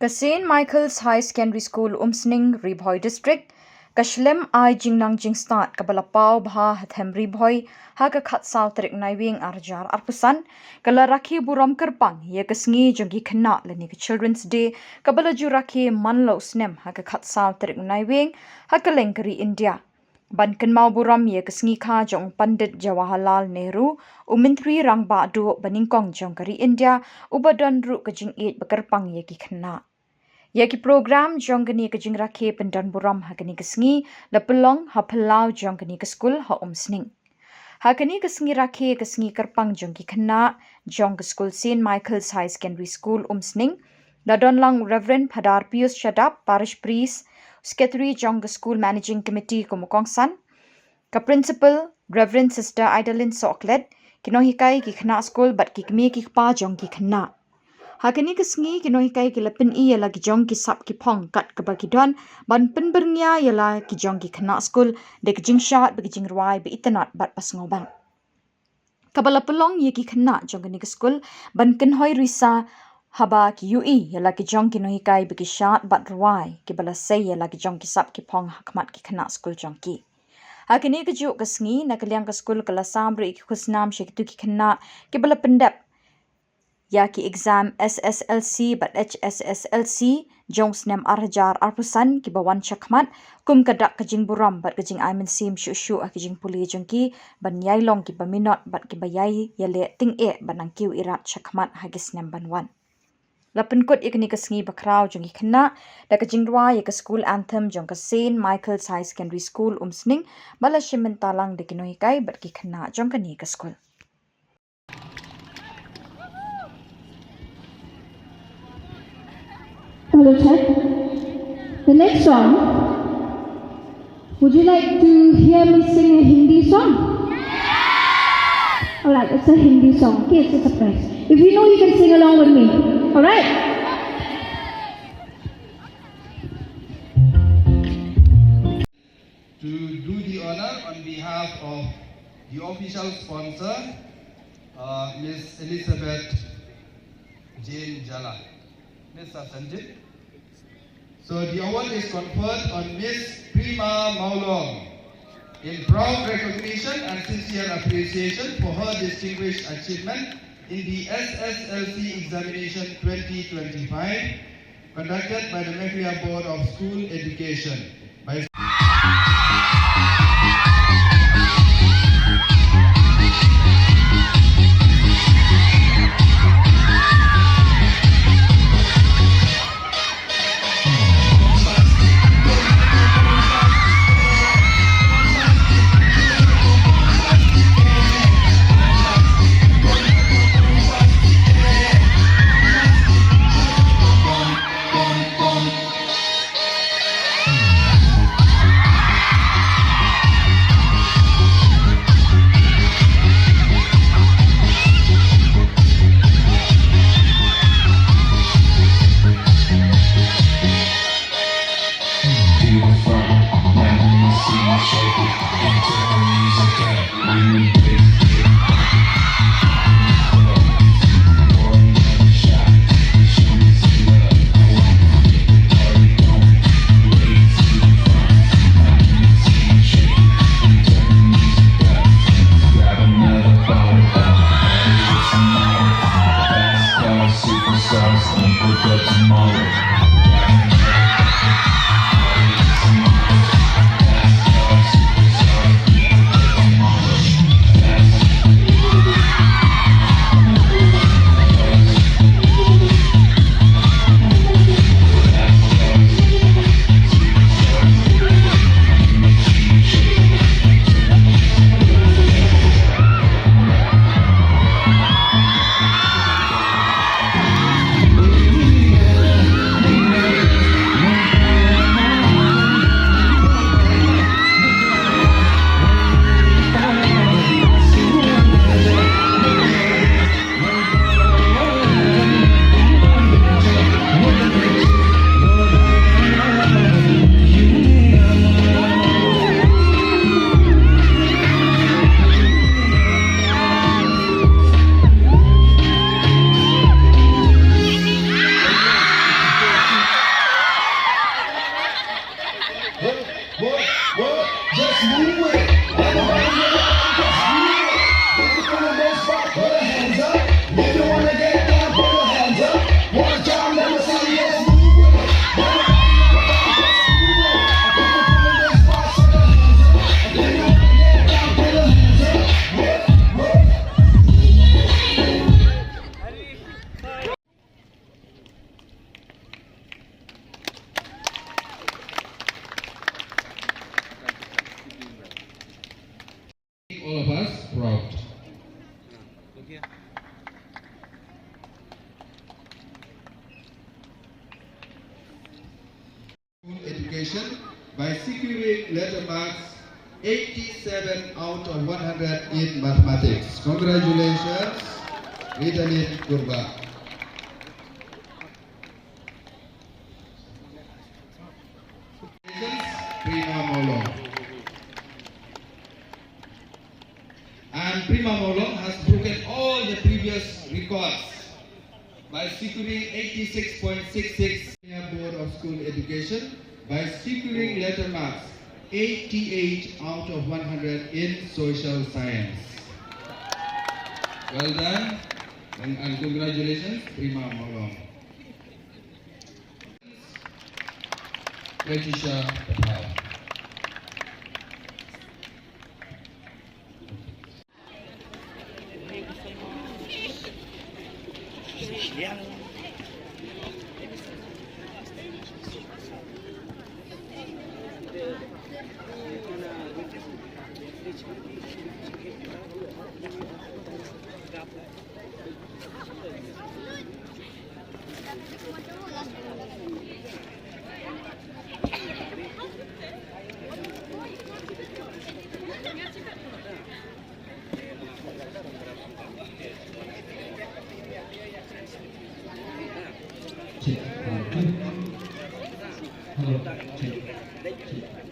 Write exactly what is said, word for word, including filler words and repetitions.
Ka Saint Michael's High Secondary School, Umsning, Ri Bhoi District, ka shlem ai jingnang jingstad kaba la paw bha ha them Ri Bhoi ha ka khatsaw tarik Naiwieng arhajar arphew san, ka la rakhe burom kyrpang ïa ka sngi jong ki khynnah lane ka Children's Day kaba la ju rakhe man la u snem ha ka khatsaw tarik Naiwieng ha kylleng ka ri India. Ban kynmaw burom ïa ka sngi kha jong u Pandit Jawaharlal Nehru, u Myntri Rangbah Duh banyngkong jong ka ri India, uba don ruh ka jingïeit ba kyrpang ïa ki khynnah. Ïa ki program jong kane ka jingrakhe pyndon burom ha kane ka sngi la pynlong ha phyllaw jong kane ka skul ha Umsning. Ha kane ka sngi rakhe ka sngi kyrpang jong ki khynnah jong ka skul Saint Michael's High Secondary School, Umsning, la don lang Reverend Phadar Pius Shadap, Parish Priest, Secretary jong ka School Managing Committee kum u kongsan, ka Principal, Reverend Sister Idalin Soklet, ki nonghikai, ki khynnah skul bad ki kmie ki kpa jong ki khynnah. Ha kane ka sngi ki nonghikai ki la pyni ïa la ki jong ki sap ki phong kat kaba ki don ban pynbyrngia ïa la ki jong ki khynnah skul da ka jingshad bad ka jingrwai ba itynnad bad ba sngewbang, kaba la pynlong ïa ki khynnah jong kane ka skul ban kynhoi risa haba ki ïohi ïa la ki jong ki nonghikai ba ki shad bad rwai, kiba la sei ïa la ki jong ki sap ki phong ha khmat ki khynnah skul jong ki. Ha kane kajuh ka sngi, na ka liang ka skul ka la sam ruh ïa ki khusnam sha kito ki khynnah kiba la pyndep ïa ki exam S S L C bad H S S L C jong u snem arhajar arphew san kiba wan shakhmat, kum ka dak ka jingburom bad ka jingai mynsiem shuh shuh ha ka jingpule jong ki ban ïai long kiba minot bad kiba ïai ïaleh tyngeh ban nang kiew irat shakhmat ha ki snem ban wan. La pynkut ïa kane ka sngi bakhraw jong ki khynnah da ka jingrwai ïa ka school anthem jong ka Saint Michael's High Secondary School, Umsning, ba la shim bynta lang da ki nonghikai bad ki khynnah jong kane ka skul. Hello, check. The next song, would you like to hear me sing a Hindi song? All right, it's a Hindi song. Okay, it's a surprise. If you know, you can sing along with me. All right? To do the honor on behalf of the official sponsor, uh, Miss Elizabeth Jane Jala. Mister Sanjit. So the award is conferred on Miss Prima Maulong in proud recognition and sincere appreciation for her distinguished achievement in the S S L C examination twenty twenty-five, conducted by the Meghalaya Board of School Education. By Education by securing letter marks eighty-seven out of one hundred in mathematics. Congratulations, Ritalin Kurbah. Prima Mawlong. And Prima Mawlong has broken all the previous records by securing eighty-six point six six. Board of School Education by securing letter marks eighty-eight out of one hundred in social science. Well done and, and congratulations, Prima Mawlong. Letitia Patel. Check, one, two. Hello, check, check.